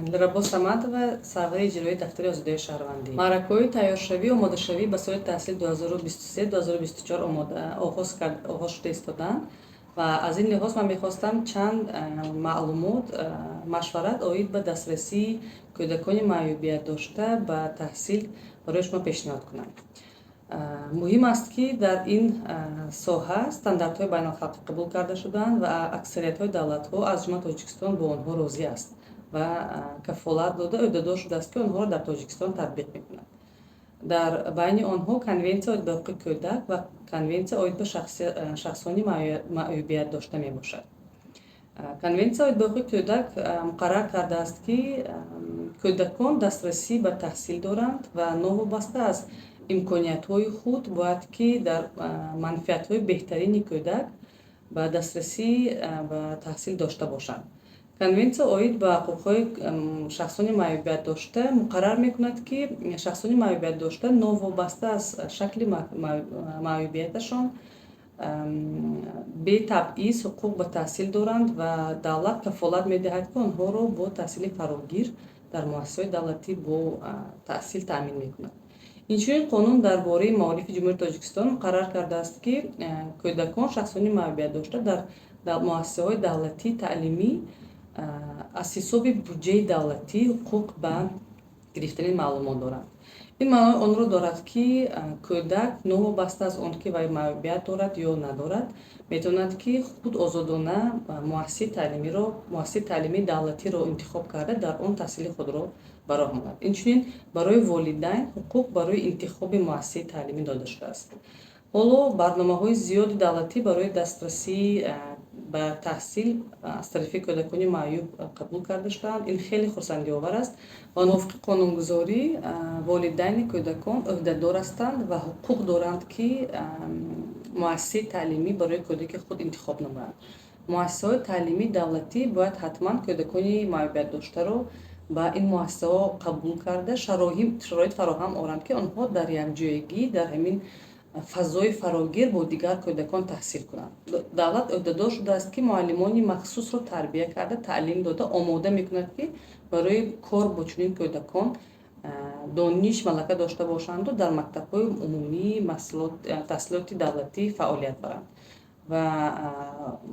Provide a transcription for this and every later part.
Дилрабо Саматова, сарвари иҷроии дафтари озодиҳои шаҳрвандӣ. Маъракаҳои тайёршавӣ, омодашавӣ ба соли таҳсил 2023-2024 омода оғоз шуда истоданд ва аз ин лиҳоз ман мехостам чанд маълумот, машварат оид ба дастрасии кӯдакони маъюбиятдошта ба таҳсил барои шумо пешниҳод кунам. Муҳим аст, ки дар ин соҳа стандартҳои байналхалқӣ қабул карда шудаанд ва аксариятҳои давлатҳо, аз ҷумла Тоҷикистон, бо онҳо розӣ аст ва кафолат дода, ӯҳдадор шудааст, ки онҳоро дар Тоҷикистон татбиқ мекунад. Дар байни онҳо Конвенсия оид ба ҳуқуқи кӯдак ва Конвенсия оид ба шахсони маъюбиятдошта мебошад. Конвенсия оид ба ҳуқуқи кӯдак муқаррар кардааст, ки кӯдакон дастрасӣ ба таҳсил доранд ва новобаста аз имкониятҳои худ бояд ки дар манфиатҳои беҳтарини кӯдак ба дастрасӣ ба таҳсил дошта бошанд. Конвенсия оид ба ҳуқуқҳои шахсони маъюбиятдошта муқаррар мекунад, ки шахсони маъюбиятдошта новобаста аз шакли маъюбияташон бетабъиз ҳуқуқ ба таҳсил доранд ва давлат кафолат медиҳад, ки онҳоро бо таҳсили фарогир дар муассисаҳои давлатӣ бо таҳсил таъмин мекунад. Инчунин қонун дар бораи маорифи Ҷумҳурии Тоҷикистон муқаррар кардааст, ки кӯдакон, шахсони маъюбиятдошта дар муассисаҳои давлатии таълимӣ аз ҳисоби буҷаи давлатӣ ҳуқуқ ба гирифтани маълумот доранд. Ин маънои онро дорад, ки кӯдак новобаста аз он ки вай маъюбият дорад ё надорад, метавонад, ки худ озодона муассисаи таълимии давлатиро интихоб карда, дар он таҳсили худро ба роҳ монад. Инчунин барои волидайн ҳуқуқ барои интихоби муассисаи таълимӣ дода шудааст. Ҳоло барномаҳои зиёди давлатӣ барои дастрасӣ ба таҳсил аз тарафи кӯдакони маъюб қабул карда шудаанд. Ин хеле хурсандиовар аст ва мувофиқи қонунгузорӣ волидайни кӯдакон ӯҳдадор ҳастанд ва ҳуқуқ доранд, ки муассисаи таълимӣ барои кӯдаки худ интихоб намоянд. Муассисаҳои таълимии давлатӣ бояд ҳатман кӯдакони маъюбиятдоштаро ба ин муассисаҳо қабул карда, шароит фароҳам оранд, ки онҳо дар якҷоягӣ дар ҳамин фазои фарогир бо дигар кӯдакон таҳсил кунанд. Давлат ӯҳдадор шудааст, ки муаллимони махсусро тарбия карда, таълим дода, омода мекунад, ки барои кор бо чунин кӯдакон дониш, малака дошта бошанду дар мактабҳои умумии таҳсилоти давлатӣ фаъолият баранд. Ва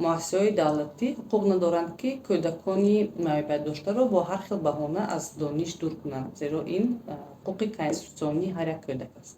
муассисаҳои давлатӣ ҳуқуқ надоранд, ки кӯдакони маъюбиятдоштаро бо ҳар хел баҳона аз дониш дур кунанд, зеро ин ҳуқуқи конститутсионии ҳар як кӯдак аст.